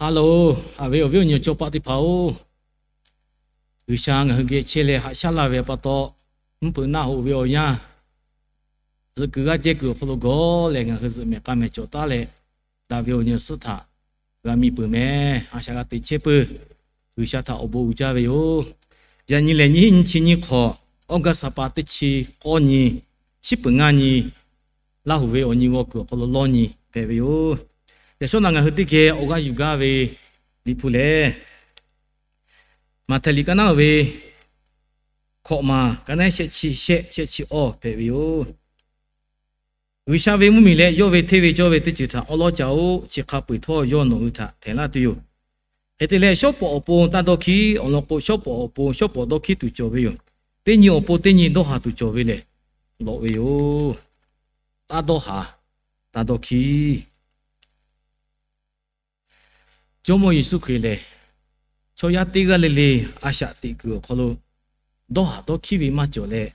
Haˍ loˬ, haꞈ ve awˬ viˉ awˬ nyi awˬ cawˇ paˆ teˇ hpaˍ-oˬ, G'uiˬsha ngaˬ hui geh chehˇ leh haꞈ shaˉ laˇ ve pa taw, mvuhˇ hpeuꞈ naˆ hoꞈ ve awˬ yanˇ, zuhꞈ kuiˬ g'aˇ jehˇ kuiˬ awˬ hk'aw lo gawˬ leh ngaˬ hui zuhꞈ mehˍ k'a mehˍ cawˬ taˉ leh, daꞈ ve awˬ nyi awˬ suhˉ htaꞈ g'a miˬ peuˬ mehˍ. A shaꞈ g'a teꞈ chehˇ peuˬ. G'uiˬsha htaꞈ awˬ bon uiˍ jaˇ ve yoˬ. Yaꞈ nyi lehˬ, nyiˇ hinˉ nyiˇ chi nyiˇ hk'awꞈ, August ha pa teˇ chi k'awˇ nyi, shiˉ peuˍ ngaˇ nyi, Laˇ huˍ ve awˬ nyi g'aw kuiˬ awˬ hk'aw lo lawˇ nyi hpehꞈ ve yoˬ. Yaꞈ shawˉ naꞈ ngaˬ hui teˇ geh awˬ g'aˇ yuˬ gaˇ ve Liꞈ hpu lehˬ, Maꞈhtehˍ liꞈ kaˉ naˉ ve hkawꞈ maˬ, kaˉ naˉ shehˆ chi shehˆ, shehˆ chi awˇ hpehꞈ ve yoˬ. G'uiˬsha ve mvuhˇmiˬ leh yawˇ ve hteˇ ve cawˇ ve teˇ ceuˬ htaꞈ awˉ lawˉ ca-oˆ. Chi hk'a peu-eˬ htawˇ yawˇ nawˬ hui htaꞈ htehˍ laˇ tuˬ yoˬ. Hk'e te leh, shawˉ pawˍ awˬ pon taˇ dawˇ hkiˉ, awˬ lawn k'o, shawˉ pawˍ awˬ pon shawˉ pawˍ dawˇ hkiˉ tuˬ cawˬ ve yoˬ. Teˇ nyi awˬ pon teˇ nyi dawˇ haˍ tuˬ cawˬ ve lehˬ, lawꞈ ve yoˬ. Taˇ dawˇ haˍ, taˇ dawˇ hkiˉ. Jawˇmawˇ Yeˍsuˆ Hkriꞈ lehˬ, chaw yaˇ teˇ g'aˇ le le a shaꞈ teꞈ kuiˬ awˬ hk'aw lo dawˇ haˍ dawˇ hkiˉ ve maˇ cawˬ leh,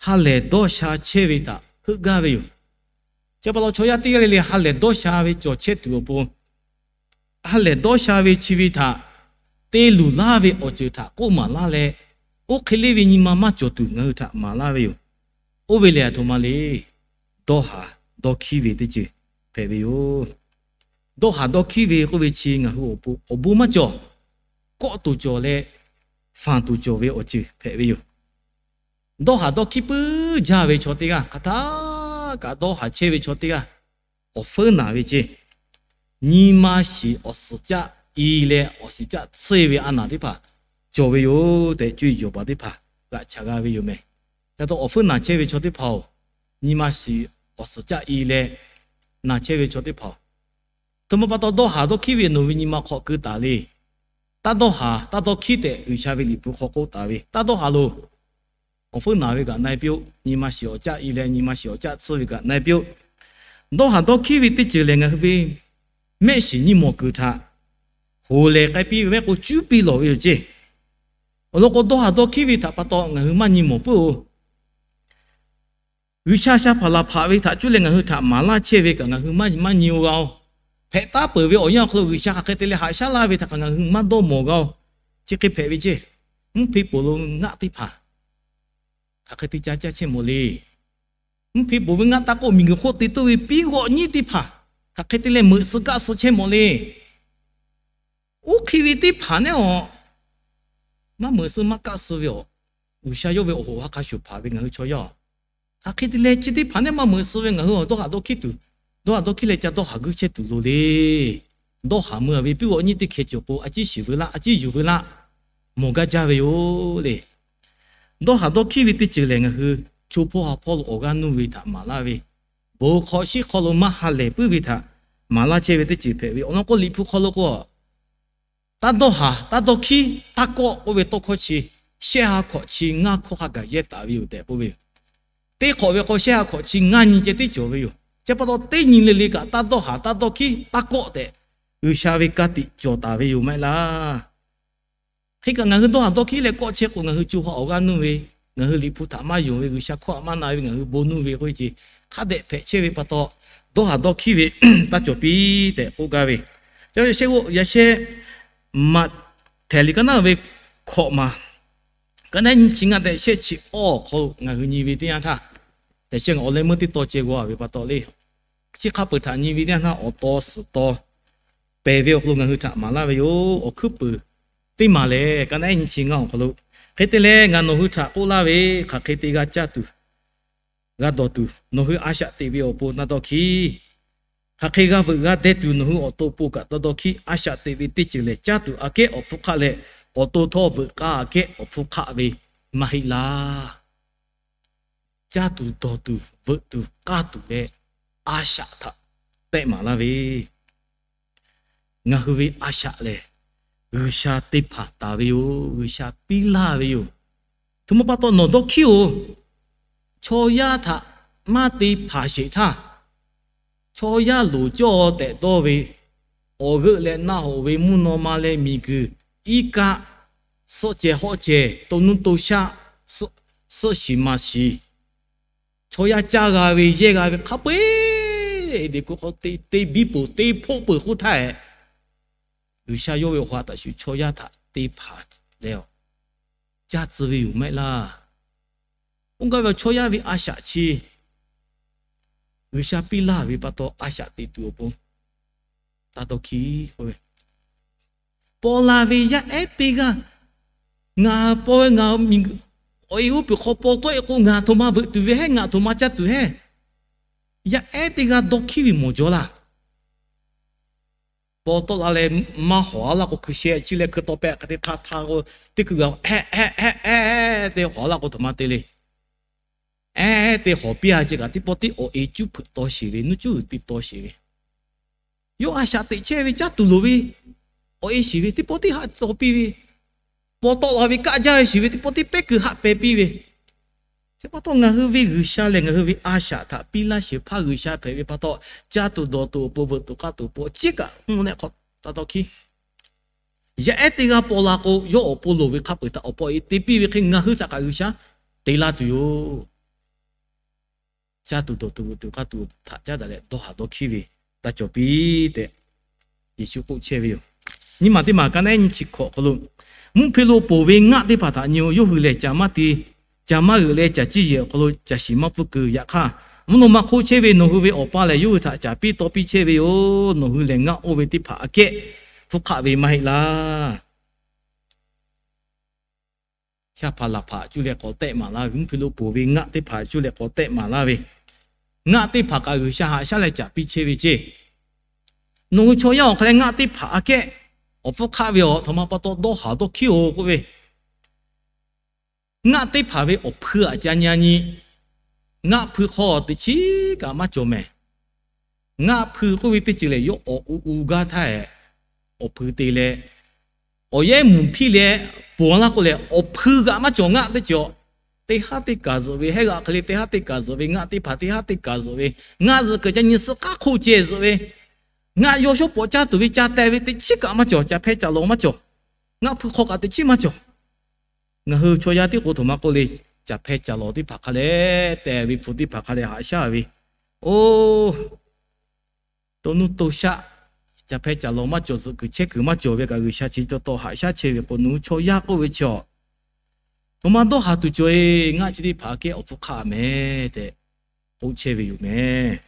ha lehˬ dawˇ sha chehˇ ve htaꞈ heuˆ gaˇ ve yoˬ. Chi pa taw, chaw yaˇ teˇ g'aˇ le le ha lehˬ dawˇ sha ve cawˬ chehˇ tuˬ awˬ pon, ha lehˬ dawˇ sha ve chi ve htaꞈ te luˬ laˇ ve awˬ ceuˬ htaꞈ k'oˆ maˍ laˇ leh, oˇ hk'e le ve nyi ma maˇ cawˬ tuˬ ngaˬ hui htaꞈ maˍ laˇ ve yoˬ. Oˇ ve lehˬ, aˬ htoꞈ ma le. Dawˇ haˍ dawˇ hkiˉ ve teˇ ceuˬ hpehꞈ ve yoˬ. Dawˇ haˍ dawˇ hkiˉ ve k'oˆ ve chi ngaˬ hui awˬ pon awˬ bon maˇ cawˬ, kawˆ tuˬ cawˬ leh, fanˬ tuˬ cawˬ ve awˬ ceuˬ hpehꞈ ve yoˬ. Dawˇ haˍ dawˇ hkiˉ puiˉ jaˇ ve chaw teˇ g'aˇ hk'aˬ htaˇ kaꞈ dawˇ haˍ chehˇ ve chaw teˇ g'aˇ awˬ feuˉ naˬ ve ceˇ, nyi ma shiˍ awˬ suhˍ caˆ i leh awˬ suhˍ caˆ tsuhˇ ve a naˬ teˇ hpaˍ cawˬ ve yoˬ tehꞈ, cuˇ yiˍ cawˬ paˍ teˇ hpaˍ g'aꞈ chaꞈ g'a ve yoˬ mehˍ. Ca taw awˬ feuˉ naˬ chehˇ ve chaw teˇ hpaˍ-oˬ, nyi ma shiˍ awˬ suhˍ caˆ i leh naˬ chehˇ ve chaw teˇ hpaˍ-oˬ, htoꞈ ma pa taw dawˇ haˍ dawˇ hkiˉ ve nawˬ ve nyi ma hk'aw keu taˍ le. Taˇ dawˇ haˍ taˇ dawˇ hkiˉ tehꞈ G'uiˬsha ve Liꞈ hpu hk'aw k'oˆ taˍ ve, taˇ dawˇ haˍ loˬ. Awˬ feuˉ naˬ ve kaꞈ na-e piˇ-oˆ. Nyi ma shiˍ awˬ caˆ i leh nyi ma shiˍ awˬ caˆ tsuhˇ ve kaꞈ na-e piˇ-oˆ. Dawˇ haˍ dawˇ hkiˉ ve teˇ ceuˬ lehˬ, ngaˬ hui ve mehˆ shiˍ nyi mawˬ kuiˬ htaꞈ hoꞈ lehˬ k'ai piˇ ve mehˆ k'o, cuˉ piˇ lawˬ ve yoˬ ceˇ. Awˬ lawn k'o, dawˇ haˍ dawˇ hkiˉ ve htaꞈ pa taw ngaˬ hui maˇ nyi mawˬ puiˉ-oˬ. G'uiˬsha sha hpaˍ laˬ hpaꞈ ve htaꞈ cuˇ leh ngaˬ hui htaꞈ maˍ laˇ chehˇ ve kaꞈ ngaˬ hui maˇ maˇ nyi-o g'a-oˬ. Hpehꞈ taˉ peuˬ ve awˬ yanˇ awˬ hk'aw lo G'uiˬsha hk'aˬ hk'e te leh haꞈ shaˉ laˇ ve htaꞈ kaꞈ ngaˬ hui maˇ dawˇ mawˬ g'a-oˬ. Chi hk'e hpehꞈ ve ceˇ. Mvuhˇ hpe poˬ lo ngaˆ teˇ hpaˍ hk'aˬ hk'e te ca caˇ chehˇ mawˬ le. Mvuhˇ hpe poˬ ve ngaˆ taˇ k'oˆ, miˬguiˬ hk'oˆ te toˇ ve piˉ g'awˆ nyiˉ teˇ hpaˍ hk'aˬ hk'e te leh meuꞈ suh kaˆ suh chehˇ mawˬ le. Oˇ hk'e ve teˇ hpaˍ neˉ-aˬ, maˇ meuꞈ suh maˇ kaˆ suh ve awˬ, G'uiˬsha yawˇ ve awˬ hoꞈ ha hk'a shuˍ hpaˍ ve ngaˬ hui chaw yaˇ-oˬ, hk'aˬ hk'e te leh chi teˇ hpaˍ neˉ maˇ meuꞈ suh ve ngaˬ hui awˬ dawˇ haˍ dawˇ hkiˉ tuˬ, dawˇ haˍ dawˇ hkiˉ leh ca dawˇ haˍ guiˇ chehˇ tuˬ loˍ le. Dawˇ haˍ meuˇ ve piˉ g'awˆ nyiˉ teˇ hkeh cawˬ k'o, a ciˉ shiˍ veu laˇ, a ciˉ yuˬ veu laˇ, mawˬ gaˇ jaˇ ve yoˬ le. Dawˇ haˍ dawˇ hkiˉ ve teˇ ceuˬ lehˬ, ngaˬ hui cho hpawˇ ha hpawˇ lo awˬ g'aˇ nuˇ ve htaꞈ maˍ laˇ ve, bon hk'aw shiˉ hk'aw lo maˇ ha lehˬ puiˉ ve htaꞈ maˍ laˇ chehˇ ve teˇ ceuˬ hpehꞈ ve. Awˬ lawn k'o, Liꞈ hpu hk'aw lo k'o, taˇ dawˇ haˍ taˇ dawˇ hkiˉ taˇ kawˆ k'oˆ ve tawˇ hkawˇ chi, shehˆ ha hkawꞈ chi ngaˇ hkawˇ hk'a gaˬ yehˇ taˍ ve yoˬ tehꞈ k'oˆ ve yoˬ. Teˇ hk'awꞈ ve k'o, shehˆ ha hkawꞈ chi ngaˇ nyi ceh tiˉ cawˬ ve yoˬ. Chi pa taw, teˇ nyi le le kaꞈ taˇ dawˇ haˍ taˇ dawˇ hkiˉ taˇ kawˆ tehꞈ G'uiˬsha ve ka tiꞈ cawˬ taˍ ve yoˬ maˇ heˆ laˇ. Hk'e kaꞈ, ngaˬ hui dawˇ haˍ dawˇ hkiˉ leh kawˆ chehˇ k'o, ngaˬ hui co ha awˬ g'aˇ nuˇ ve, ngaˬ hui Liꞈ hpu htaꞈ maˇ yonˍ ve, G'uiˬsha hkawˇ htaꞈ maˇ na ve, ngaˬ hui bon nuˇ ve k'oˆ ve ce, hk'a dehꞈ hpehꞈ chehˇ ve pa taw, dawˇ haˍ dawˇ hkiˉ ve taˇ cawˬ piˇ tehꞈ k'oˆ gaˇ ve. Yaꞈ shehˆ g'oˆ yaꞈ shehˆ, Maꞈhtehˍ liꞈ kaˉ naˉ ve hkawꞈ maˬ, kaˉ naˉ nyiˇ chi ngaˇ tehꞈ shehˆ chi awˇ hk'aw lo ngaˬ hui nyi ve teˇ yanˇ htaˇ, yaꞈ shehˆ awˬ leh meuˇ teˇ taw ceh g'a ve pa taw le, chi hk'a peuˬ htaꞈ nyi ve teˇ yanˇ htaˇ, awˬ taw suhˍ taw pehˬ ve awˬ hk'aw lo ngaˬ hui htaꞈ maˍ laˇ ve yoˬ. Awˬ hkuiˉ puiˍ teˇ maˬ lehˬ, kaˉ naˉ nyiˇ chi ngaˇ awˬ hk'aw lo, hk'e te leh ngaˬ nawˬ hui htaꞈ k'oˆ laˇ ve, hk'aˬ hk'e te g'a caˇ tuˬ, g'a dawˬ tuˬ, nawˬ hui a shaꞈ teꞈ ve awˬ pon taˇ dawˇ hkiˉ. Hk'aˬ hk'e g'a veuꞈ g'a deh tuˬ, nawˬ hui awˬ to po kaꞈ taˇ dawˇ hkiˉ. A shaꞈ teꞈ ve teˇ ceuˬ lehˬ, caˇ tuˬ aꞈ kehˉ awˬ hpfuhˇ hk'aˆ leh, awˬ to htawˇ veuꞈ k'aˇ aꞈ kehˉ awˬ hpfuhˇ hk'aˆ ve maˇ heˆ laˇ. Caˇ tuˬ, dawˬ tuˬ, veuꞈ tuˬ, k'aˇ tuˬ leh, a shaꞈ htaꞈ tehˆ maˍ laˇ ve, ngaˬ hui ve a shaꞈ lehˬ, G'uiˬsha te hpanˍ taˍ ve yoˬ. G'uiˬsha piˇ laˇ ve yoˬ. Htoꞈ ma pa taw nawˬ dawˇ hkiˉ-oˬ. Chaw yaˇ htaꞈ maˇ te hpanˍ sheˍ htaˇ, chaw yaˇ loˍ cawˇ tehꞈ dawˇ ve, awˬ g'euˆ leh naˆ hoꞈ ve mvuhˇ naw ma leh miˬguiˬ, iˉ kaˆ, suhˆ cehˬ hawˆ cehˬ, to nuˇ to shaˆ, suhˆ shiˍ maˍ shiˍ, chaw yaˇ caˇ g'a ve yehˇ g'a ve hk'a peu-eˬ, eˬ, te biˇ peuˬ te hpoˆ peuˬ k'oˆ htaˇ, G'uiˬsha yawˇ ve awˬ ha htaꞈ shuˍ chaw yaˇ htaꞈ te hpanˍ leh, caˇ tcuh ve yoˬ maˇ heˆ laˇ. Oˇ gaˇ ve chaw yaˇ ve a shaꞈ chi G'uiˬsha piˇ laˇ ve pa taw, a shaꞈ teꞈ tuˬ awˬ pon taˇ dawˇ hkiˇ k'oˆ ve, paw la ve yaˇ ehˉ teˇ g'aˇ, ngaˬ paw ve ngaˬ miˬguiˬ awˬ e uˉ peunˍ hk'aw paw tawˆ e k'o, ngaˬ htoꞈ ma veuꞈ tuˬ ve hehˉ, ngaˬ htoꞈ ma caˇ tuˬ hehˉ. Yaˇ ehˉ teˇ g'aˇ dawˇ hkiˇ ve mawˬ jaw laˇ. Paw tawˆ la leh maˇ hawˍ a laˇ k'o, hkui sheh chi leh hkui taw pehꞈ hk'e te htaˇ htaˇ k'o, teˇ hkui g'a ehˉ ehˉ ehˉ ehˉ te hawˍ a laˇ k'o, htoꞈ ma te le. Ehˉ ehˉ te hawˍ piˇ a ceh kaꞈ, teˇ pawˆ tiˉ awˬ e cuˉ hpeuꞈ taw sheˍ ve, nuˇ cuˉ uiˍ te taw sheˍ ve, yawˇ a shaꞈ teꞈ chehˇ ve caˇ tuˬ loˍ ve awˬ e shiˍ ve, teˇ pawˆ tiˉ haˆ taw piˇ ve, paw tawˆ la ve kaˆ jaˇ ve shiˍ ve, teˇ pawˆ tiˉ pehˉ kuiˬ haˆ peh piˇ ve. Chi pa taw, ngaˬ hui ve G'uiˬsha lehˬ, ngaˬ hui ve a shaꞈ htaꞈ piˇ laˇ shehˍ hpaˇ G'uiˬsha hpehꞈ ve pa taw, caˇ tuˬ dawˬ tuˬ awˬ pon, veuꞈ tuˬ k'aˇ tuˬ awˬ pon, chi kaꞈ mvuhˇ nehˆ hk'aw taˇ dawˇ hkiˇ. Yaˇ ehˉ teˇ g'aˇ paw la k'o, yawˇ awˬ pon loˍ ve hk'a peu-eˬ htaꞈ awˬ pon e te piˇ ve hk'e, ngaˬ hui htaꞈ kaꞈ G'uiˬsha te laˇ tuˬ yoˬ. Caˇ tuˬ dawˬ tuˬ veuꞈ tuˬ k'aˇ tuˬ htaꞈ caˉ daꞈ leh dawˇ haˍ dawˇ hkiˇ ve taˇ cawˬ piˇ tehꞈ, Yeˍsuˆ k'oˆ chehˇ ve yoˬ. Nyiˇ maˬ teˇ maˬ ka naˉ nyi chi hkawꞈ awˬ hk'aw lo, mvuhˇ hpe lo ponˬ ve ngaˆ teˇ hpaˍ htaꞈ nyi-o. Yawˇ hui lehˬ, caˬ maˇ te, caˬ maˇ g'euꞈ leh, caˬ ciˇ yehˬ awˬ hk'aw lo caˬ shiˍ maˇ pfuhˇ keu. Yaꞈ hk'aˇ, mvuhˇ naw ma hk'oˆ chehˇ ve nawˬ hui ve Awˬ pa lehˬ, yawˇ hui htaꞈ caˍ piˇ taw piˇ chehˇ ve yoˬ. Nawˬ hui lehˬ, ngaˆ oˇ ve teˇ hpaˍ aꞈ kehˉ hpfuhˇ hk'aˆ ve maˇ heˆ laˇ. Shaˉ hpaˍ laˬ hpaˍ cuˇ leh k'awꞈ tehˆ maˍ laˇ ve, mvuhˇ hpe lo ponˬ ve ngaˆ teˇ hpaˍ cuˇ leh k'awꞈ tehˆ maˍ laˇ ve, ngaˆ teˇ hpaˍ kaꞈ G'uiˬsha haꞈ shaˉ leh caˍ piˇ chehˇ ve ceˇ. Nawˬ hui chaw yaˇ awˬ hk'aˇ leh ngaˆ teˇ hpaˍ aꞈ kehˉ awˬ hpfuhˇ hk'aˆ ve awˬ, htoꞈ ma pa taw dawˇ haˍ dawˇ hkiˇ-oˬ k'oˆ ve, ngaˆ teˇ hpaˍ ve awˬ hpui aꞈ ca nyi-a nyi, ngaˆ hpui hk'aw teꞈ chiˉ kaꞈ maˇ cawˬ mehˍ. Ngaˆ hpui k'oˆ ve teˇ ceuˬ lehˬ, yawˇ awˬ u u gaˇ htaˇ ehˍ, awˬ hpui te leh, awˬ yehˉ mvuhˬ hpiˇ leh ponˬ laˇ k'o lehˬ, awˬ hpui g'aꞈ maˇ cawˬ. Ngaˆ teˇ ceuˬ teˇ haˉ teˇ kaˬ zuhꞈ ve, hehˉ g'aꞈ hk'e le teˇ haˉ teˇ kaˬ zuhꞈ ve, ngaˆ teˇ hpaˍ teˇ haˉ teˇ kaˬ zuhꞈ ve, ngaˆ zuhꞈ kuiˬ ca nyi suh k'aˉ hk'oˆ ceh zuhꞈ ve, ngaˆ yaw shawˉ pawˍ caˇ tuˬ ve ca teh ve teꞈ chiˉ kaꞈ maˇ cawˬ. Caˬ hpeh caˬ lawˬ maˇ cawˬ. Ngaˆ hpui hk'aw kaꞈ teꞈ chiˉ maˇ cawˬ. Ngaˬ hui chaw yaˇ tiˉ k'o htoꞈ ma k'oˆ le, caˬ hpeh caˬ lawˬ teˇ hpaˍ hk'a leh, teh ve hpu teˇ hpaˍ hk'a leh haꞈ shaˉ ve, oˇ, to nuˇ to shaˆ, caˬ hpeh caˬ lawˬ maˇ cawˬ, zuhꞈ kuiˬ chehˇ kuiˬ maˇ cawˬ ve kaꞈ, G'uiˬsha chi taw taw haꞈ shaˉ chehˇ ve k'o, nawˬ hui chaw yaˇ k'oˆ ve chi awˬ, htoꞈ ma dawˇ haˍ tuˬ cawˬ-e. Ngaˆ chi teˇ hpaˍ aꞈ kehˉ awˬ hpfuhˇ hk'aˆ mehˍ tehꞈ k'oˆ chehˇ ve yoˬ mehˍ.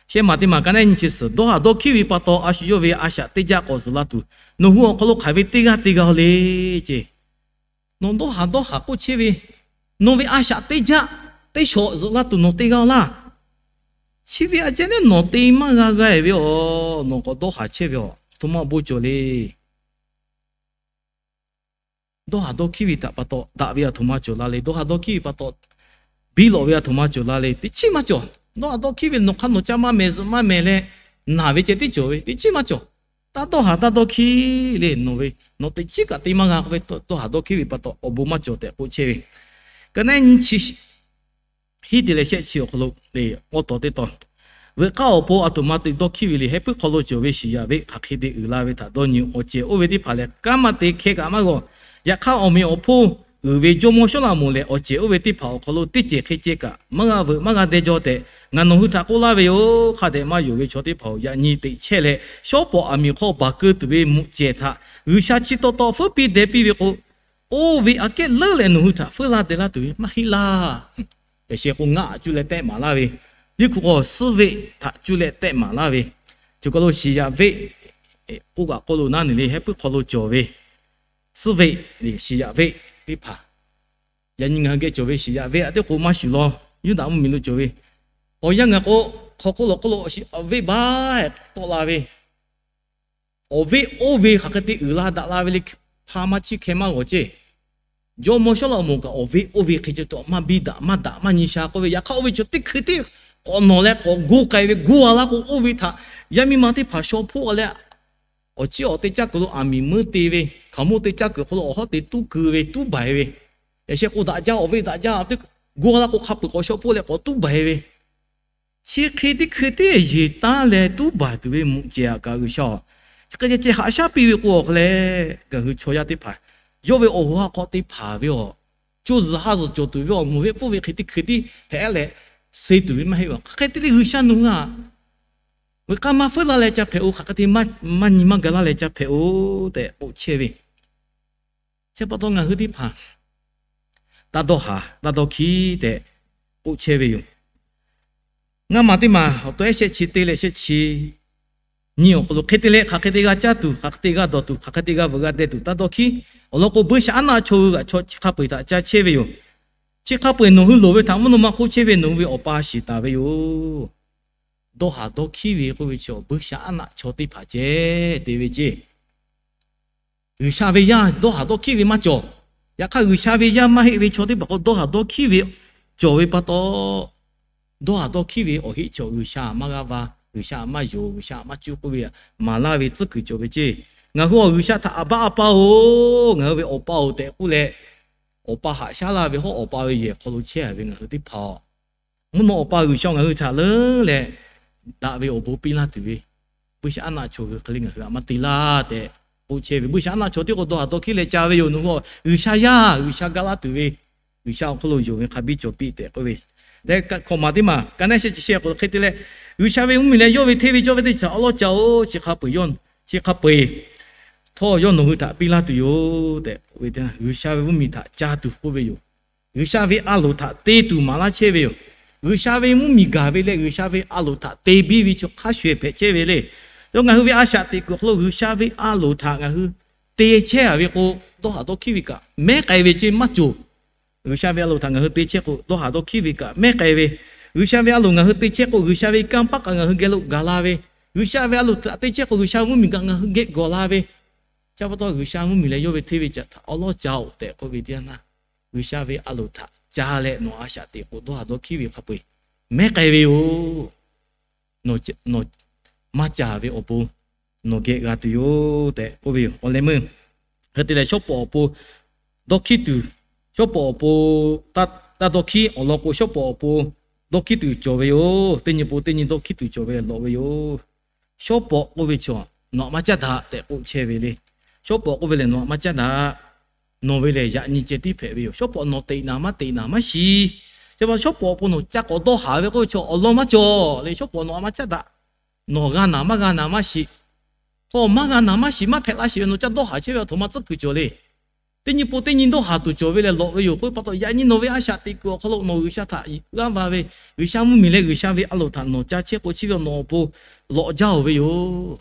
Shehˆ maˬ teˇ maˬ ka naˉ nyi chi suhˍ, dawˇ haˍ dawˇ hkiˇ ve pa taw a shu yawˇ ve a shaꞈ teˇ jaˆ k'awꞈ zuhˬ la tuˬ, nawˬ hui awˬ hk'aw lo hk'aˬ ve teˇ g'aˇ te g'a le ceˇ. Nawˬ dawˇ haˍ dawˇ haˍ k'oˆ chehˇ ve, nawˬ ve a shaꞈ teˇ jaˆ teˇ shawˍ zuhˬ la tuˬ nawˬ te g'a laˇ. Chi ve aꞈ ceh neˉ nawˬ te maˇ g'a g'a-e ve awˬ, nawˬ k'awꞈ dawˇ haˍ chehˇ ve awˬ, htoꞈ ma bon cawˬ le. Dawˇ haˍ dawˇ hkiˇ ve htaꞈ pa taw daꞈ ve aˬ htoꞈ ma cawˬ la le. Dawˇ haˍ dawˇ hkiˇ ve pa taw biˇ lawꞈ ve aˬ htoꞈ ma cawˬ la le. Teꞈ chiˉ maˇ cawˬ. Dawˇ haˍ dawˇ hkiˇ ve nawˬ hk'aˇ nawˬ ca maˇ mehˍ zuhꞈ maˇ mehˍ leh, naˬ ve ceh tiˉ cawˬ ve, teꞈ chiˉ maˇ cawˬ. Taˇ dawˇ haˍ taˇ dawˇ hkiˇ le. Nawˬ ve, nawˬ teꞈ chiˉ kaꞈ te maˇ g'a k'oˆ ve, dawˇ haˍ dawˇ hkiˇ ve pa taw awˬ bon maˇ cawˬ tehꞈ k'oˆ chehˇ ve. Ka naˉ nyi chi hiˉ te leh shehˆ chi awˬ hk'aw lo, awˬ tawˍ teˇ taw, veuꞈ k'aˇ awˬ pon aˬ htoꞈ ma te dawˇ hkiˇ ve le. Heh puiˉ hk'aw lo cawˬ ve shiˍ yaꞈ veˆ hk'aˬ hk'e te uiˍ la ve htaꞈ dawˇ nyi. Awˬ cehˬ oˇ ve teˇ hpaˍ lehˬ, kanˉ maˇ te hkeh kaꞈ maˇ g'aw. Yaꞈ hk'aˇ, awˬ meꞈ awˬ hponˇ uiˍ ve jawˇmawˇ Sawˉlaꞈmonˍ lehˬ, awˬ cehˬ oˇ ve teˇ hpaˍ awˬ hk'aw lo teˇ cehˬ hk'e ceh kaꞈ maˇ g'a veuꞈ maˇ g'a deh jaw tehꞈ, ngaˬ nawˬ hui htaꞈ k'oˆ laˇ ve yoˬ. Hk'a dehꞈ maˇ yonˍ ve chaw teˇ hpaˍ-oˬ, yaꞈ nyi teꞈ chehˇ leh, shawˉ pawˍ aˬ miˍ hk'aw baˬ keu tuˬ ve mvuhꞈ cehˬ htaꞈ G'uiˬsha chi taw taw feuˉ piˇ deh piˇ ve k'o, oˇ ve aꞈ kehˉ leuˉ leh nawˬ hui htaꞈ feuˉ laˇ deh laˇ tuˬ ve maˇ heˆ laˇ. Yaꞈ sheh k'o, ngaˆ cuˇ leh tehˆ maˍ laˇ ve, liˇ hk'u k'o suhˉ veˆ htaꞈ cuˇ leh tehˆ maˍ laˇ ve, co ka lo shiˍ yaꞈ veˆ k'oˆ kaꞈ k'oˆ lo naˉ neˬ le. Heh puiˉ hk'aw lo cawˬ ve suhˉ veˆ, shiˍ yaꞈ veˆ teˇ hpaˍ, yaꞈ nyi ngaˬ hui geh cawˬ ve shiˍ yaꞈ veˆ aꞈ teˇ k'o maˇ shuˍ law. Yuˇdaꞈ mvuhˇmiˬ lo cawˬ ve awˬ yanˇ ngaˬ k'o, hk'aw k'oˆ lawˬ k'oˆ lo awˬ shiˍ veˆ baˬ tawˆ la ve, awˬ veˆ oˇ ve hk'aˬ hk'e te uiˍ la daꞈ la ve le. Hpa maˇ chiˇ hkeh maˇ g'awˬ ceˇ. Jawˇmawˇ Sawˉlaꞈmonˍ kaꞈ awˬ veˆ oˇ ve hk'e ceh taw maˇ biˇ daꞈ maˇ daꞈ maˇ nyi sha k'oˆ ve. Yaꞈ hk'aˇ, oˇ ve chaw teˇ hkui tiˉ k'awꞈ nawˬ leh k'awꞈ gu k'ai ve, gu a laˇ k'o, oˇ ve htaꞈ yaˇ miˇ ma teˇ hpaˍ shaw hpoˆ leh, awˬ ciˉ awˬ te caˇ kuiˬ lo aˬ miˍ meuˇ te ve, hkaoˍmonˇ te caˇ kuiˬ hk'aw lo awˬ hawˉ te tuˉ keu ve, tuˉ baiˬ ve, yaꞈ sheh k'o daꞈ jaˇ, awˬ veˆ daꞈ jaˇ, gu a laˇ k'o, hk'a peuˬ k'awꞈ shaw hpoˆ leh k'awꞈ tuˉ baiˬ ve, chi hk'e teˇ hkui tiˉ yeˬ taˉ leh tuˉ baiˬ tuˬ ve mvuhꞈ cehˬ aꞈ kaꞈ G'uiˬsha-oˬ, chi hk'e ceh ceh haꞈ shaˉ piˇ ve k'o, awˬ hk'aw leh ngaˬ hui chaw yaˇ teˇ hpaˍ yawˇ ve awˬ hoꞈ ha hk'aw te hpanˍ ve awˬ, co zuhˬ ha zuhˬ cawˬ tuˬ ve awˬ, mvuhˬ veˆ pfuhˇ ve hk'e teˇ hkui tiˉ hpehꞈ leh suh tuˬ ve maˇ heˆ ve. Hk'aˬ hk'e te le G'uiˬsha nawˬ hui aꞈ Peuˬ k'aˇ maˇ feuˉ laˇ leh ca hpehꞈ-oˬ, hk'aˬ hk'e te maˇ nyi maˇ ga laˇ leh ca hpehꞈ-oˬ tehꞈ k'oˆ chehˇ ve. Chi pa taw ngaˬ hui teˇ hpaˍ taˇ dawˇ haˍ taˇ dawˇ hkiˉ tehꞈ k'oˆ chehˇ ve yoˬ. Ngaˇ maˬ teˇ maˬ awˬ to ehˉ shehˆ chi teˇ leh shehˆ chi nyi awˬ hk'aw lo hk'e te leh hk'aˬ hk'e te g'a caˇ tuˬ, hk'aˬ hk'e te g'a dawˬ tuˬ, hk'aˬ hk'e te g'a veuꞈ g'a deh tuˬ taˇ dawˇ hkiˉ. Awˬ lawn k'o, buiˇshaˆaˉnaˆ chaw hui kaꞈ chi hk'a peu-eˬ htaꞈ ca chehˇ ve yoˬ. Chi hk'a peu-eˬ nawˬ hui loˍ ve htaꞈ mvuhˇ naw ma hk'oˆ chehˇ ve nawˬ hui ve Awˬ pa shiˍ taˍ ve yoˬ. Dawˇ haˍ dawˇ hkiˉ ve k'oˆ ve chi, buiˇshaˆaˉnaˆ chaw teˇ hpaˍ ceh te ve ceˇ. G'uiˬsha ve yaˇ dawˇ haˍ dawˇ hkiˉ ve maˇ cawˬ. Yaꞈ hk'aˇ, G'uiˬsha ve yaˇ maˇ heˆ ve chaw teˇ hpaˍ k'o, dawˇ haˍ dawˇ hkiˉ ve cawˬ ve pa taw, dawˇ haˍ dawˇ hkiˉ ve awˬ heˆ chaw G'uiˬsha maˇ g'a va, G'uiˬsha maˇ yonˍ, G'uiˬsha maˇ cuˇ k'oˆ ve maˍ laˇ ve tcuhˉ kuiˬ cawˬ ve ceˇ. Ngaˬ hui awˬ G'uiˬsha htaꞈ, A baˆ A pa-oˬ, ngaˬ hui ve Awˬ pa-oˬ tehꞈ k'oˆ leh, Awˬ pa haꞈ shaˉ laˇ ve hawˉ Awˬ pa ve yehˬ hk'aw lo chehˇ ve ngaˬ hui teˇ hpaˍ-oˬ, mvuhˇ naw Awˬ pa G'uiˬsha ngaˬ hui htaꞈ leuˉ leh daꞈ ve awˬ bon piˇ laˇ tuˬ ve, buiˇshaˆaˉnaˆ chaw hui hk'e le ngaˬ hui htaꞈ maˇ te laˇ tehꞈ k'oˆ chehˇ ve. Buiˇshaˆaˉnaˆ chaw tiˉ k'o dawˇ haˍ dawˇ hkiˉ leh ca ve yoˬ. Nawˬ hui G'uiˬsha yaˇ, G'uiˬsha ga laˇ tuˬ ve, G'uiˬsha awˬ hk'aw lo yonˍ ve hk'a biˇ cawˬ piˇ tehꞈ k'oˆ ve. Leh hkawꞈ maˬ teˇ maˬ ka naˉ shehˆ chi shehˆ k'o hk'e te leh, G'uiˬsha ve mvuhˇmiˬ leh yawˇ ve hteˇ ve cawˇ ve teˇ hpaˍ awˉ lawˉ ca-oˬ, chi hk'a peu-eˬ yawˇ, chi hk'a peu-eˬ htawˇ yawˇ nawˬ hui htaꞈ piˇ laˇ tuˬ yoˬ tehꞈ k'oˆ ve teˇ, G'uiˬsha ve mvuhˇmiˬ htaꞈ ca tuˬ k'oˆ ve yoˬ. G'uiˬsha ve a loˍ htaꞈ te tuˬ maˍ laˇ chehˇ ve yoˬ. G'uiˬsha ve mvuhˇmiˬ gaˬ ve leh G'uiˬsha ve a loˍ htaꞈ te biˇ ve chi hk'a shuˍ-eˬ hpehꞈ chehˇ ve le. Yawˇ ngaˬ hui ve a shaꞈ teꞈ kuiˬ awˬ hk'aw lo G'uiˬsha ve a loˍ htaꞈ ngaˬ hui te chehˇ-a ve k'o, dawˇ haˍ dawˇ hkiˉ ve kaꞈ mehˉ k'ai ve ceˇ maˇ cawˬ. G'uiˬsha ve a loˍ htaꞈ ngaˬ hui te chehˇ k'o, dawˇ haˍ dawˇ hkiˉ ve kaꞈ mehˉ k'ai ve. G'uiˬsha ve a loˍ ngaˬ hui te chehˇ k'o, G'uiˬsha ve kanˇ paˆ kaꞈ ngaˬ hui geh lo gaˬ la ve. G'uiˬsha ve a loˍ htaꞈ te chehˇ k'o, G'uiˬsha mvuhˇmiˬ kaꞈ ngaˬ hui geh gawˬ la ve. Chi pa taw G'uiˬsha mvuhˇmiˬ leh yawˇ ve hteˇ ve caꞈ htaꞈ awˉ lawˉ ca-oˬ tehꞈ k'oˆ ve teˇ yanˇ, G'uiˬsha ve a loˍ htaꞈ ca leh nawˬ a shaꞈ teꞈ k'o, dawˇ haˍ dawˇ hkiˉ ve hk'a peu-eˬ mehˉ k'ai ve yoˬ. Nawˬ maˇ ca ve awˬ pon nawˬ geh g'a tuˬ yoˬ tehꞈ k'oˆ ve yoˬ. Awˬ leh meuˇ hk'e te leh, shawˉ pawˍ awˬ pon dawˇ hkiˉ tuˬ, shawˉ pawˍ awˬ pon taˇ dawˇ hkiˉ. Awˬ lawn k'o, shawˉ pawˍ awˬ pon dawˇ hkiˉ tuˬ cawˬ ve yoˬ. Teˇ nyi pon teˇ nyi dawˇ hkiˉ tuˬ cawˬ ve leh lawꞈ ve yoˬ. Shawˉ pawˍ k'oˆ ve chaw nawˬ htaꞈ maˇ caˉ daꞈ tehꞈ k'oˆ chehˇ ve le. Shawˉ pawˍ k'oˆ ve lehˬ nawˬ htaꞈ maˇ caˉ daꞈ. Nawˬ ve lehˬ yaꞈ nyi ceh tiˉ hpehꞈ ve yoˬ. Shawˉ pawˍ nawˬ teꞈ naˍ maˇ teꞈ naˍ maˇ shiˍ. Chi pa shawˉ pawˍ awˬ pon nawˬ ca k'awꞈ dawˇ haˍ ve k'oˆ ve chaw awˬ lawn maˇ cawˬ le. Shawˉ pawˍ nawˬ htaꞈ maˇ caˉ daꞈ. Nawˬ g'a naˍ maˇ g'a naˍ maˇ shiˍ. Hk'aw maˇ g'a naˍ maˇ shiˍ maˇ hpehꞈ la shiˍ ve nawˬ ca dawˇ haˍ chehˇ ve a htoꞈ ma tcuhˉ kuiˬ cawˬ le. Teˇ nyi pon teˇ nyi dawˇ haˍ tuˬ cawˬ ve leh lawꞈ ve yoˬ. K'oˆ ve pa taw, yaꞈ nyi nawˬ ve a shaꞈ teꞈ kuiˬ awˬ hk'aw lo nawˬ G'uiˬsha htaꞈ g'aˇ va ve, G'uiˬsha mvuhˇmiˬ leh G'uiˬsha ve a loˍ htaꞈ nawˬ ca chehˇ k'o, chi ve nawˬ awˬ pon lawꞈ jaˇ-oˬ ve yoˬ.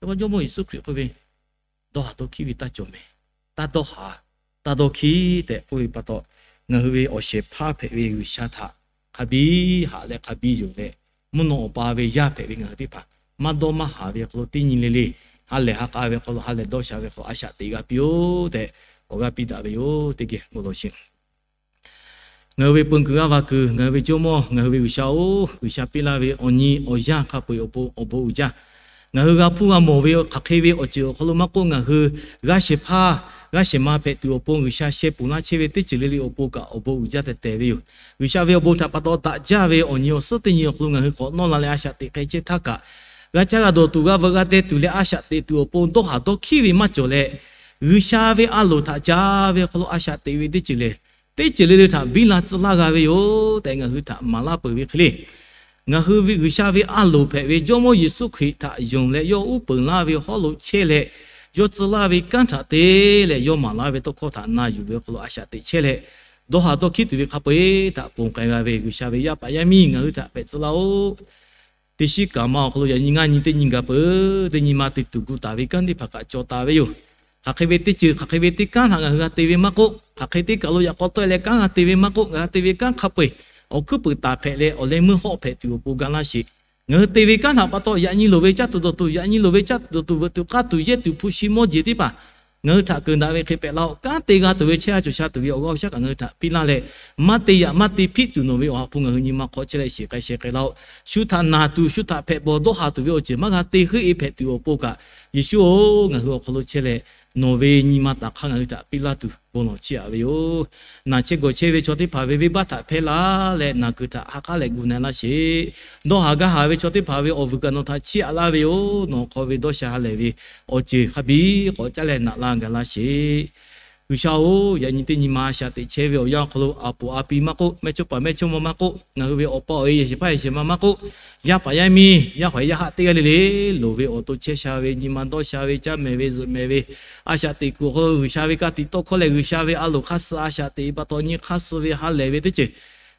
Jawˇmawˇ Yeˍsuˆ Hkriꞈ k'oˆ ve, Dawˇ haˍ dawˇ hkiˉ ve taˇ cawˬ mehˍ. Taˇ dawˇ haˍ, taˇ dawˇ hkiˉ tehꞈ k'oˆ ve pa taw, ngaˬ hui ve awˬ shehˍ hpaˇ hpehꞈ ve G'uiˬsha htaꞈ hk'a biˇ haꞈ leh hk'a biˇ yonˍ leh, mvuhˇ naw Awˬ pa ve yaˇ hpehꞈ ve ngaˬ hui teˇ hpaˍ maˇ dawˇ maˇ haˍ ve hk'aw lo teˇ nyi le le, ha lehˬ ha k'a ve hk'aw lo, ha lehˬ dawˇ sha ve hk'aw lo a shaꞈ teꞈ g'a piˇ-oˆ tehꞈ awˬ g'aˇ piˇ daꞈ ve yoˬ. Teˇ geh bon lawˬ sheˍ. Ngaˬ hui ve peun kuiˬ g'aˇ va kuiˬ, ngaˬ hui ve Jawˇmawˇ, ngaˬ hui ve G'uiˬsha-oˬ, G'uiˬsha piˇ laˇ ve awˬ nyi awˬ yanˇ hk'a peu-eˬ awˬ pon awˬ bon uiˍ jaˇ. Ngaˬ hui g'a hpuˇ g'a mawˬ ve hk'aˬ hk'e ve awˬ ceuˬ awˬ hk'aw lo maˇ k'oˆ, ngaˬ hui g'aˇ shehˍ hpaˇ, g'aˇ shehˍ ma hpehꞈ tuˬ awˬ pon G'uiˬsha sheh ponˬ laˇ chehˇ ve teˇ ceuˬ le le awˬ pon kaꞈ awˬ bon uiˍ jaˇ tehꞈ tehˬ ve yoˬ. G'uiˬsha ve awˬ bon htaꞈ pa taw daꞈ jaˇ ve awˬ nyi awˬ suhˉ teˇ nyi awˬ hk'aw lo ngaˬ hui k'awꞈ nawˇ la leh a shaꞈ teꞈ k'ai chehˇ htaˇ kaꞈ, g'a caˇ g'a dawˬ tuˬ, g'a veuꞈ g'a deh tuˬ leh a shaꞈ teꞈ tuˬ awˬ pon dawˇ haˍ dawˇ hkiˉ ve maˇ cawˬ leh, G'uiˬsha ve a loˍ htaꞈ ca ve hk'aw lo a shaꞈ teꞈ ve teˇ ceuˬ lehˬ, teˇ ceuˬ le le htaꞈ biˇ la tcuh laˇ g'a ve yoˬ tehꞈ ngaˬ hui htaꞈ maˍ laˇ peuˬ ve hk'e le. Ngaˬ hui ve G'uiˬsha ve a loˍ hpehꞈ ve Jawˇmawˇ Yeˍsuˆ Hkriꞈ htaꞈ yonˍ leh yawˇ uˉ peunˍ laˇ ve hawˉ lo chehˇ leh, yawˇ tcuh laˇ ve kanˉ htaꞈ te leh yawˇ maˍ laˇ ve tawˇ hkawˇ htaꞈ na yuˬ ve awˬ hk'aw lo a shaꞈ teꞈ chehˇ leh, dawˇ haˍ dawˇ hkiˉ tuˬ ve hk'a peu-eˬ htaꞈ ponˬ k'ai g'a ve G'uiˬsha ve yaˇ paˍ yaˇ miˇ ngaˬ hui htaꞈ hpehꞈ tcuh laˇ-oˆ. Teˇ shiˉ kaꞈ ma awˬ hk'aw lo yaꞈ nyi ngaˇ nyi teˇ nyi gaˬ peuˬ. Teˇ nyi ma te tuˬ gu taˍ ve kanˉ teˇ hpaˍ kaꞈ cawˬ taˍ ve yoˬ. Hk'aˬ hk'e ve teˇ ceuˬ, hk'aˬ hk'e ve teˇ kanˉ htaꞈ ngaˬ hui g'a te ve maˇ k'oˆ, hk'aˬ hk'e teˇ kaˬ lo yaꞈ k'aw tawˆ e leh kanˉ g'a te ve maˇ k'oˆ, ngaˬ g'a te ve kanˉ hk'a peu-eˬ awˬ hkuiˉ puiˍ taˍ hpehꞈ leh awˬ leh meuˇ hawˆ hpehꞈ tuˬ awˬ pon ga laˇ sheˍ. Ngaˬ hui te ve kanˉ htaꞈ pa taw yaꞈ nyi loˍ ve caˇ tuˬ dawˬ tuˬ, yaꞈ nyi loˍ ve caˇ tuˬ dawˬ tuˬ, veuꞈ tuˬ k'aˇ tuˬ, yehˇ tuˬ hpu shi mawˇ jeˬ teˇ hpaˍ ngaˬ hui htaꞈ keunˍ daꞈ ve hk'e hpehꞈ laˇ-oˆ. Kanˉ te g'a tuˬ ve chehˇ sha cawˬ sha tuˬ ve awˬ g'aˇ awˬ shaˉ kaꞈ ngaˬ hui htaꞈ piˇ laˇ leh, maˇ te yaꞈ maˇ te hpiˆ tuˬ nawˬ ve awˬ ha hpu ngaˬ hui nyi ma hk'aw chehˇ leh shiˍ k'ai sheh k'ai laˇ-oˆ. Shu htaꞈ naˬ tuˬ, shu htaꞈ hpehꞈ bawˬ dawˇ haˍ tuˬ ve awˬ ceuˬ maˇ g'a te heuˆ e hpehꞈ tuˬ awˬ pon kaꞈ, Yeˍsuˆ-oˬ, ngaˬ hui awˬ hk'aw lo chehˇ leh nawˬ ve nyi ma taˍ hk'aˇ ngaˬ hui htaꞈ piˇ laˇ tuˬ bon lawˬ chiˇ aꞈ ve yoˬ. Naˬ chehˇ gawˬ chehˇ ve chaw teˇ hpaˍ ve venˇbaˆ htaꞈ hpehˇ laˇ leh naˬ kuiˬ htaꞈ ha k'aˉ leh gu na laˇ sheˍ. Dawˇ haˍ gaˇ haˍ ve chaw teˇ hpaˍ ve awˬ vuiˬ kaꞈ nawˬ htaꞈ chiˇ aꞈ laˇ ve yoˬ. Nawˬ hk'aw ve dawˇ sha ha lehˬ ve awˬ ceuˬ hk'a biˇ k'awꞈ caˉ leh naꞈ laˇ gaˬ laˇ sheˍ. G'uiˬsha-oˬ, yaꞈ nyi teˇ nyi ma a shaꞈ teꞈ chehˇ ve awˬ yanˇ awˬ hk'aw lo a poˍ a pi maˇ k'oˆ, mehˇchawˇpaˍ mehˇchawˇma maˇ k'oˆ, ngaˬ hui ve awˬ pa awˬ e yehˬ shehˍ hpaˇ yehˬ shehˍ ma maˇ k'oˆ, yaˇ paˍ yaˇ miˇ yaˇ hawehˇ yaˇ haˆ teˇ g'aˇ le le loˍ ve awˬ to chehˇ sha ve, nyi ma dawˇ sha ve, caˇ mehˍ ve, zuhꞈ mehˍ ve, a shaꞈ teꞈ kuiˬ awˬ hk'aw lo G'uiˬsha ve ka tiꞈ tawˇ hkawˇ lehˬ, G'uiˬsha ve a loˍ hk'aˇ suh a shaꞈ teꞈ pa taw nyi hk'aˇ suh ve ha lehˬ ve teˇ ceuˬ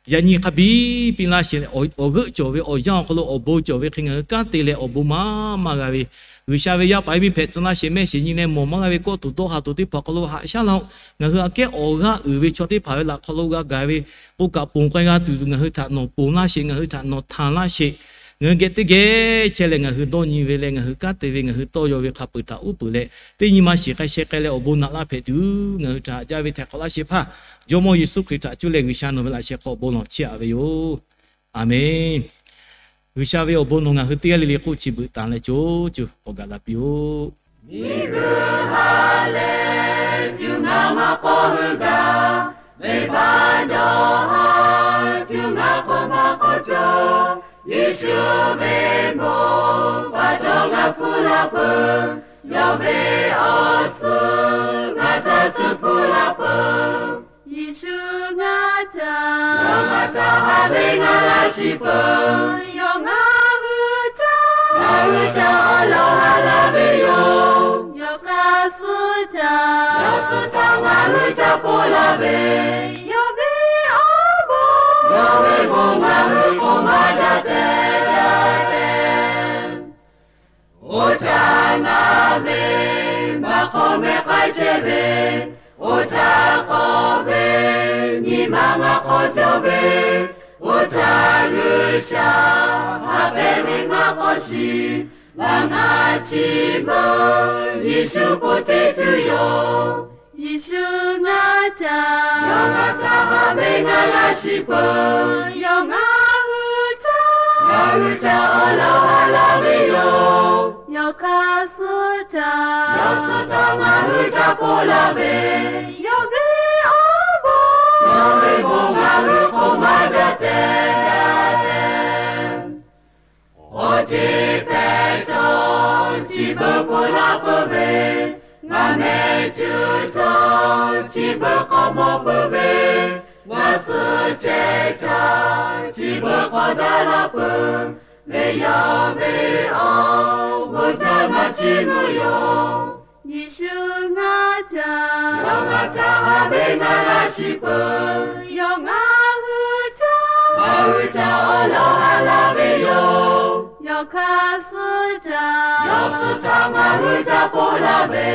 yaꞈ nyi hk'a biˇ piˇ laˇ sheˍ leh, awˬ g'euˆ cawˬ ve awˬ yanˇ awˬ hk'aw lo awˬ bon cawˬ ve hk'e ngaˬ hui kanˉ te leh awˬ bon maˇ maˇ g'a ve, G'uiˬsha ve yaˇ paˍ yaˇ miˇ hpehꞈ tcuh laˇ sheˍ, mehˆ shiˍ nyi leh mawˬ maˇ g'a ve kawˆ tuˬ dawˇ ha tuˬ teˇ hpaˍ awˬ hk'aw lo haꞈ shaˉ laˇ-oˆ. Ngaˬ hui aꞈ kehˉ awˬ g'aˇ uiˍ ve chaw teˇ hpaˍ ve laꞈ hk'aw lo g'a gaˬ ve k'o kaꞈ ponˬ k'ai g'a tuˬ ngaˬ hui htaꞈ nawˬ ponˬ laˇ sheˍ, ngaˬ hui htaꞈ nawˬ htanˬ laˇ sheˍ. Ngaˬ hui geh teˇ geh chehˇ leh ngaˬ hui dawˇ nyi ve leh ngaˬ hui kanˉ te ve ngaˬ hui tawˇ yaw ve hk'a peuˬ htaꞈ uˉ peunˍ leh, teˇ nyi ma shiˍ k'ai sheh k'ai leh awˬ bon naꞈ laˇ hpehꞈ tuˬ ngaˬ hui htaꞈ haꞈ jaˇ ve htaiˍ hk'awꞈ laˇ sheˍ hpaˇ, Jawˇmawˇ Yeˍsuˆ Hkriꞈ htaꞈ cuˇ leh G'uiˬsha nawˬ ve laꞈ sheh hk'aw awˬ bon lawˬ chehˇ aꞈ ve yoˬ. Aˬmenˍ. G'uiˬsha ve awˬ bon nawˬ ngaˬ hui teˇ g'aˇ le le k'oˆ chi beuꞈ tanˍ leh co co awˬ gaˬ la piˇ-oˆ. Miˬguiˬ ha lehˬ tuˬ ngaˬ maˇ k'awꞈ hui gaˬ, venˇbaˆ dawˇ ha tuˬ ngaˬ k'awꞈ maˇ k'awꞈ cawˬ. Yeˍsuˆ ve bon pa taw ngaˬ hpu la peuˬ, yawˇ ve awˬ suhˍ ngaˬ htaꞈ tcuh hpu la peuˬ. Yeˍsuˆ ngaˬ htaꞈ, yawˇ ngaˬ htaꞈ ha ve ngaˬ laˇ shiˍ peuˬ. Yawˇ ngaˬ hui htaꞈ, ngaˬ hui htaꞈ awˬ lawn ha la ve yoˬ. Yawˇ hk'aˇ suh htaꞈ, yawˇ suh htaꞈ ngaˬ hui htaꞈ ponˬ laˇ ve, yawˇ ve awˬ bon, yawˇ ve bon ngaˬ hui k'oˆ maˇ jaˇ tehꞈ jaˇ tehꞈ. Oˇ htaˇ ngaˬ ve maˇ k'awꞈ meh k'ai chehˇ ve, oˇ htaˇ k'awꞈ ve nyi ma ngaˬ k'awꞈ cawˬ ve, oˇ htaˇ G'uiˬsha ha pehˍ ve ngaˬ k'awꞈ shiˍ. Ngaˬ ngaˬ chi beuꞈ Yeˍsuˆ k'oˆ teˇ tuˬ yoˬ. Yeˍsuˆ ngaˬ htaꞈ, yawˇ ngaˬ htaꞈ ha ve ngaˬ laˇ shiˍ peuˬ. Yawˇ ngaˬ hui htaꞈ, ngaˬ hui htaꞈ awˬ lawn ha la ve yoˬ. Yawˇ hk'aˇ suh htaꞈ, yawˇ suh htaꞈ ngaˬ hui htaꞈ ponˬ laˇ ve, yawˇ ve awˬ bon, yawˇ ve bon ngaˬ hui k'oˆ maˇ jaˇ tehꞈ jaˇ tehꞈ. Awˬ ceuˬ pehˍ chaw chi beuꞈ ponˬ laˇ peuˬ ve, ngaˬ mehˍ cuˇ htaˇ chi beuꞈ k'awꞈ mawˬ peuˬ ve, ngaˬ suh ceh htaˇ chi beuꞈ k'awꞈ daꞈ laˇ peuˬ ve, yawˇ ve awˬ bon htaꞈ ngaˬ chiˇ mvuh yoˬ. Yeˍsuˆ ngaˬ htaꞈ, yawˇ ngaˬ htaꞈ ha ve ngaˬ laˇ shiˍ peuˬ. Yawˇ ngaˬ hui htaꞈ, ngaˬ hui htaꞈ awˬ lawn ha la ve yoˬ. Yawˇ hk'aˇ suh htaꞈ, yawˇ suh htaꞈ ngaˬ hui htaꞈ ponˬ laˇ ve,